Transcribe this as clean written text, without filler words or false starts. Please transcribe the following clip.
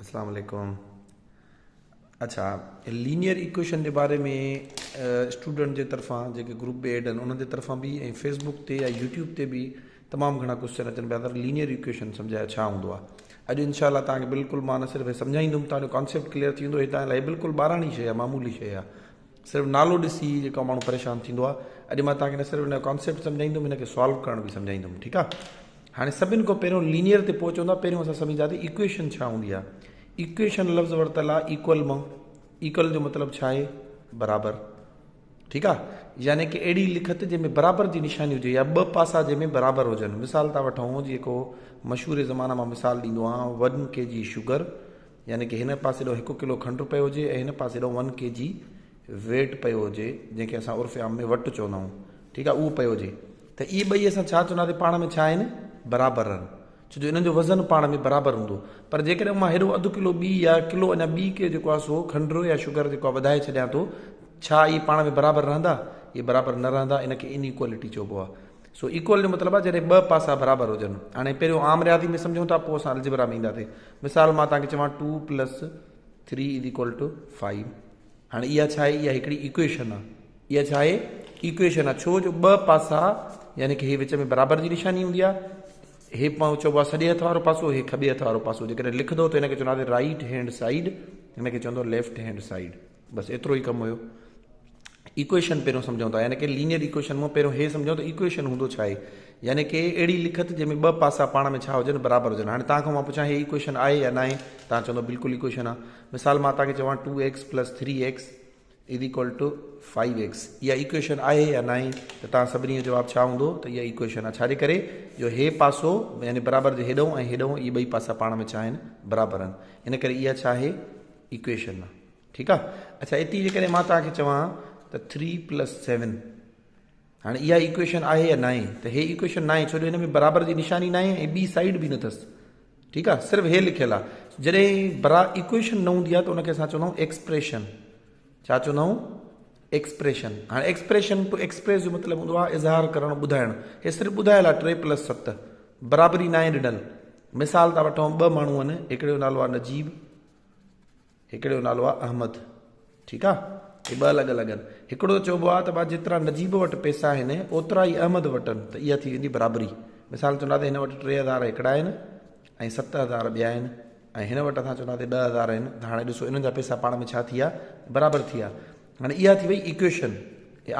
اسلام عليڪم اڇا لينيئر ايڪويشن جي باري ۾ اسٽوڊنٽ جي طرفان جيڪي گروپ ۾ ايڊ آهن انهن جي طرفان به ۽ فيسبوڪ تي يا يوٽيوب تي به تمام گهڻا ڪوشچن اچن پيا ته لينيئر ايڪويشن سمجهايو ڇا هوندو آهي اڄ انشاء الله توهان کي بلڪل مان نه صرف سمجهائيندم توهان جو ڪانسيپٽ ڪليئر ٿي ويندو هي توهان لاء بلڪل ٻاراڻي شيء آهي معمولي شيء آهي صرف نالو ڏسي جيڪو ماڻهو پريشان ٿيندو آهي اڄ مان توهان کي نه صرف ان جو ڪانسيپٽ سمجهائيندم ان کي سالو ڪرڻ به سمجهائيندم ٺيڪ آهي هاڻي سڀن کان پهريون لينيئر تي پهچون ٿا پهريون اسان سمجهنداسين ايڪويشن ڇا هوندي آهي ايڪويشن لفظ ورتل آهي ايڪول مان ايڪول جو مطلب ڇا آهي برابر ٺيڪ آهي يعني ڪي اهڙي لکت جنهن ۾ برابر جي نشاني هجي يا ٻه پاسا جنهن ۾ برابر هجن مثال ٿا وٺون جيڪو مشهور زمانه مان مثال ڏيندو آهيان ون ڪي جي شگر يعني ڪي هن پاسي ڏانهن هڪ ڪلو کنڊ پيو هجي ۽ هن پاسي ڏانهن ون ڪي جي ويٽ پيو هجي جنهن کي اسان عرف عام ۾ وٽ چوندا آهيون ٺيڪ آهي اهو پيو هجي ته اهي ٻئي اسان ڇا چونداسين پاڻ ۾ ڇا آهن برابر آهن ڇو جو انهن جو وزن پاڻ ۾ برابر هوندو پر جيڪڏهن مان هيڏو اڌ ڪلو ٻي يا ڪلو اڃا ٻي ڪي جيڪو آهي سو کنڊ يا شگر جيڪو آهي وڌائي ڇڏيان ٿو ڇا اهي پاڻ ۾ برابر رهندا اهي برابر نه رهندا ان کي ان ايڪوالٽي چئبو آهي سو ايڪول جو مطلب آهي جڏهن ٻه پاسا برابر هجن. هاڻي پهريون عام رياضي ۾ سمجهون ٿا پوء اسان الجبرا ۾ اينداسين. مثال مان توهان کي چوان two plus three is equal to five. هاڻي اها ڇا آهي؟ اها هڪڙي ايڪويشن آهي. اها ڇا آهي؟ ايڪويشن آهي. ڇو جو ٻه پاسا يعني ڪي هي وچ ۾ برابر جي نشاني هوندي آهي. هي پاڻ چئبو آهي سڄي هٿ وارو پاسو هي کٻي هٿ وارو پاسو. جيڪڏهن لکندو ته هن کي چونداسين رائيٽ هينڊ سائيڊ هن کي چوندو ليفٽ هينڊ سائيڊ. بس ايترو ئي ڪم هيو. ايڪويشن پهريون سمجهون ٿا يعني ڪي لينيئر ايڪويشن مون پهريون هي سمجهون ته ايڪويشن هوندو ڇا آهي يعني ڪي اهڙي لکت جنهن ۾ ٻه پاسا پاڻ ۾ ڇا هجن برابر هجن هاڻي توهان کان مان پڇان هي ايڪويشن آهي يا ناهي توهان چوندو بلڪل ايڪويشن آهي مثال مان توهان کي چوان two x plus three x is equal to five x اها ايڪويشن آهي يا ناهي ته توهان سڀني جو جواب ڇا هوندو ته اها ايڪويشن آهي ڇاجي ڪري جو هي پاسو يعني برابر جي هيڏئون ۽ هيڏئون اهي ٻئي پاسا پاڻ ۾ ڇا آهن برابر آهن ان ڪري اها ڇا آهي ايڪويشن آهي ٺيڪ آ اڇا اتي جيڪڏهن مان توهان کي چوان ته ٿري پلس سيون هاڻي اها ايڪويشن آهي يا ناهي ته هي ايڪويشن ناهي ڇو جو هن ۾ برابر جي نشاني ناهي ۽ ٻي سائيڊ به نه اٿس ٺيڪ آ صرف هي لکيل آ جڏهن برا ايڪويشن نه هوندي آ ته ان کي اسان چوندا آهيون ايڪسپريشن ڇا چوندا آهيون ايڪسپريشن هاڻي ايڪسپريشن ٽو ايڪسپريس جو مطلب هوندو آ اظهار ڪرڻ ٻڌائڻ هي صرف ٻڌايل آ ٽي پلس ست برابري ناهي ڏنل مثال ٿا وٺون ٻه ماڻهو آهن هڪڙي جو نالو آ نجيب هڪڙي جو نالو آ احمد ٺيڪ آ هي ٻه الڳ الڳ آهن هڪڙو ته چئبو آ ته ڀا جيترا نجيب وٽ پئسا آهن اوترا ئي احمد وٽ آهن ته اها ٿي ويندي برابري مثال چونداسين هن وٽ 3000 هڪڙا آهن ۽ 7000 ٻيا آهن ۽ هن وٽ اسان چونداسين 10000 آهن ته هاڻي ڏسو انهن جا پئسا پاڻ ۾ ڇا ٿي ويا برابر ٿي ويا هاڻي اها ٿي وئي ايڪويشن.